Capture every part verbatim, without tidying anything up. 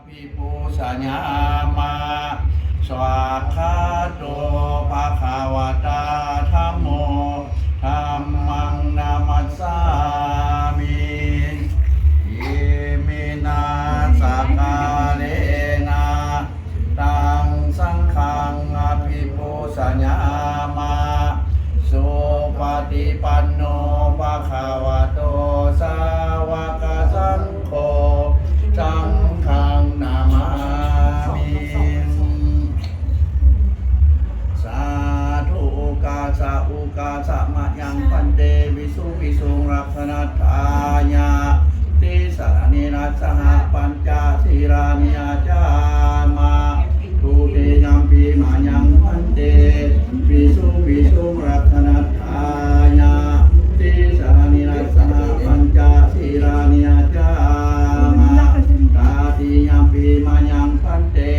abhipūjayāma. Svākkhāto bhagavatā dhammo, dhammaṃ namassāmi. Iminā sakkārena taṃ saṅghaṃ abhipūjayāma. Supaṭipanno bhagavato sāvakasaṅgho, saṅghaṃ namāmi. Sādhu. Ukāsa ukāsa mayaṃ bhante visuṃ visuṃ rakkhaṇatthāya tisaraṇena saha pañca sīlāni yācāma. Dutiyampi mayaṃ bhante visuṃ visuṃ rakkhaṇatthāya tisaraṇena saha pañca sīlāni yācāma. Tatiyampi mayaṃ bhante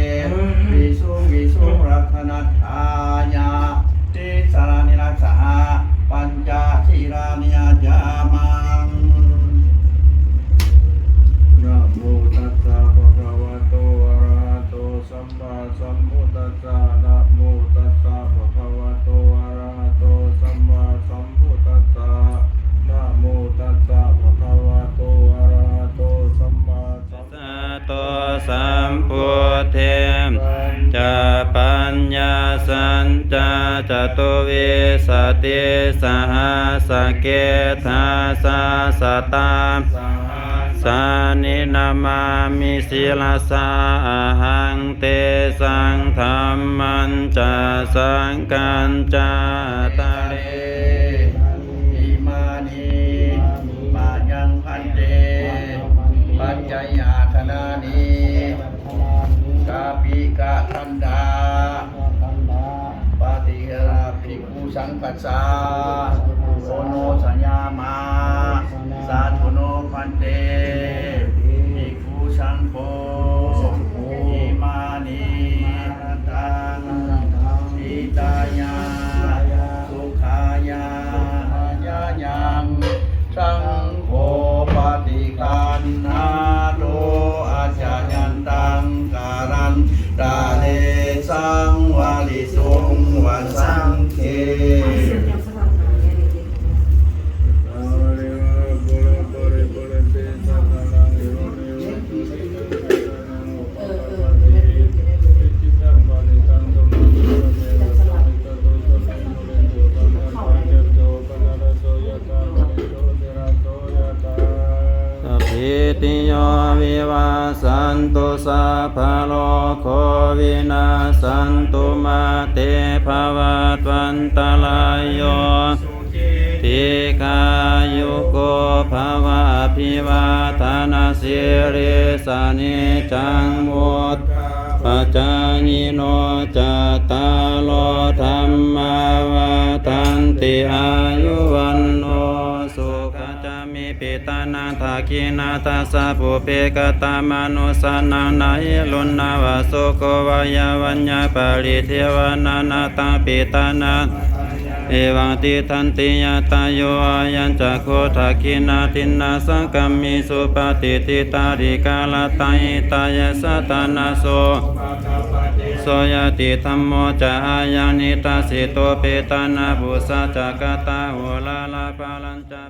visuṃ visuṃ rakkhaṇatthāya tisaraṇena saha pañca sīlāni yācāma. Namo tassa bhagavato arahato sammāsambuddhassa. Namo tassa bhagavato arahato sammāsambuddhassa. Namo tassa bhagavato arahato sammāsambuddhassa. Jato sambuddhe pañcapaññāsañca catuvīsatisahassake dasasatasahassāni namāmi sirasā ahaṃ. Tesaṃ dhammañca saṅghañca ādarena. Imāni mayaṃ bhante pañcayātanāni kapikatandā paṭiggaṇhā bhikkhusaṅghassa oṇojayāma. Sādhu no bhante bhikkhusaṅgho imāni mantaṃ hitāya sukhāya mayā yaṃ saṅgho paṭiggaṇhātu accayantaṃ kālantare saṃvarituṃ va saṅghe. Sabbītiyo vivajjantu sabbarogo vinassatu mā te bhavatvantarāyo sukhī dīghāyuko bhava. Abhivādanasīlissa niccaṃ vuḍḍhāpacāyino cattāro dhammā vaḍḍhanti āyu vaṇṇo sukhañca. Middhāna dakkhiṇā dasa pubbe katamanussānaṃ na hi ruṇṇavasūko vā yā vaññā paridevanā. Na taṃ petāna evaṃ tiṭṭhanti ñātayo. Ayañca kho dakkhiṇā dinnā saṅghamhi suppatiṭṭhitā dīgharattaṃ hitāyassa ṭhānaso so ñātidhammo ca ayaṃ nidassito. Petāna pūjā ca katā uḷārā balañca